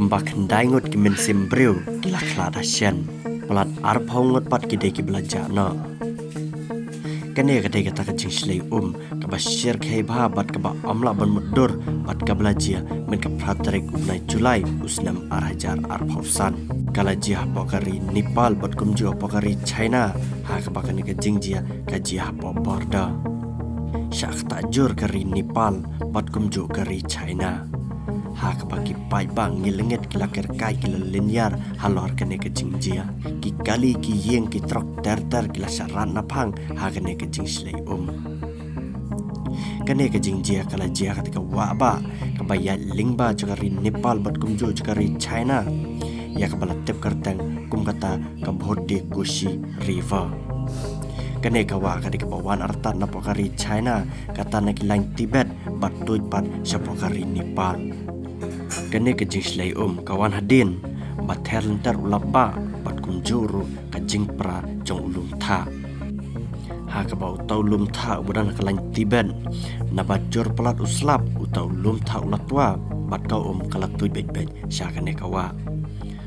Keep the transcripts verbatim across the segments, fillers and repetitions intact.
Ba khyndai ngut ki mynsiem briew ki la khlad ha shen. Palat arphew ngut pat ki dei kiba la jah noh. Kane ka dei kata ka jingshlei um kaba syrkhei bha bad kaba ym lah ban mutdur bad kaba la jia mynta ka phra tarik u bnai July u snem ar hajar arphew san. Ka la jia hapoh ka ri Nepal bad kumjuh hapoh ka ri China, ha kaba kane ka jingjia ka jia hapoh border. Sha kata jur ka ri Nepal bad kumjuh ka ri China. Ha kaba ki paidbah ngi lyngngoh ki la kyrkai ki la lynñiar halor kane ka jingjia. Ki kali ki ïing ki trok ter ter ki la shah rat naphang ha kane ka jingshlei um. Kane ka jingjia ka la jia kata ka wah bah kaba ïaid lyngba jong ka ri Nepal bad kumjuh jong ka ri China, ïa kaba la tip kyrteng kum kata ka Bhote Koshi River. Kane ka wah ka dei kaba wan artat napoh ka ri China, kata na ki lain Tibet bad tuid pat shapoh ka ri Nepal. Kane ka jingshlei um ka wan hadien ba ther lynter u lap bah bad kumjuh ruh ka jingpra jong u lum thah. Ha kaba uta u lum thah uba don ha ka lain Tibet, naba jur palat u slap uta u lum thah u la twa bad ka um ka la tuid beit beit sha kane ka wah.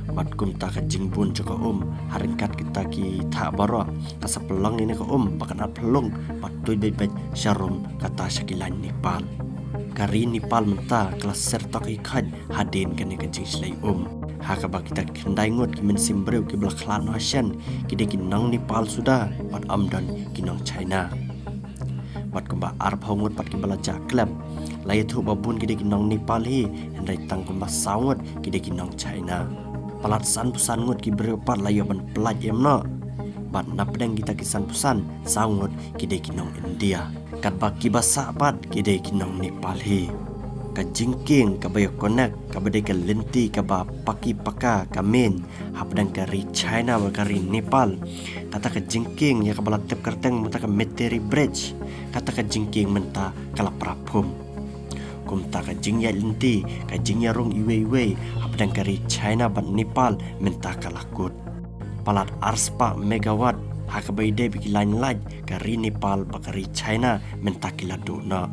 Bad kumta ka jingbun jong ka um ha ryngkat kita ki thah baroh ka sa pynlong ïa kane ka um ba kan ap pynlong bad tuid beit beit sharum kata sha ki lain Nepal. Ka ri Nepal mynta ka la syrtok hi khait hadien kane ka jingshlei um. Ha kaba kita ki khyndai ngut ki mynsiem briew kiba la khlad noh ha shen ki dei ki nong Nepal suda bad ym don ki nong China. Bad kumba arphew ngut pat kiba la jah khlem. La ïathuh ba bun ki dei ki nong Nepal hi, hynrei tang kumba saw ngut ki dei ki nong China. Palat sanphew san ngut ki briew pat la ïoh ban pyllait im noh. Bad napdeng kita ki sanphew san, saw ngut ki dei ki nong India. Katba kiba sah pat ki dei ki nong Nepal hi. Ka jingkieng kaba ïa connect kaba dei ka lynti kaba paki paka ka main hapdeng ka ri China bad ka ri Nepal. Kata ka jingkieng ïa kaba la tip kyrteng mynta ka Metairie Bridge. Kata ka jingkieng mynta ka la pra phum. Kumta ka jingïaid lynti, ka jingïarung iwei iwei hapdeng ka ri China bad Nepal mynta ka la kut. Palat arspah megawatt ha kaba ïadei bad ki lain light ka ri Nepal bad ka ri China mynta ki la duh noh.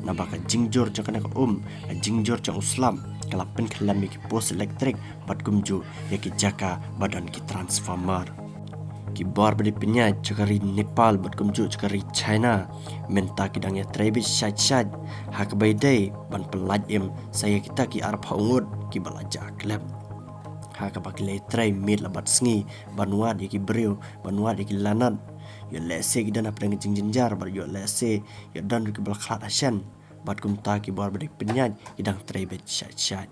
Naba ka jingjur jong kane ka um, ka jingjur jong u slap ka la pynkhlem ïa ki post elektrik bad kumjuh ïa ki jaka ba don ki transformer. Ki bor ba dei pynïaid jong ka ri Nepal bad kumjuh jong ka ri China mynta ki dang ïatrei beit shait shait ha kaba ïadei ban pyllait im sa ïa kita ki arphew ngut kiba la jah khlem. Ha kaba ki la ïatrei miet la bad sngi ban wad ïa ki briew, ban wad ïa ki lanot. Ïoh lehse ki don hapdeng ka jingjynjar bad ïoh lehse ïoh don ruh kiba la khlad ha shen. Bad kumta ki bor ba dei pynïaid ki dang trei beit shait shait.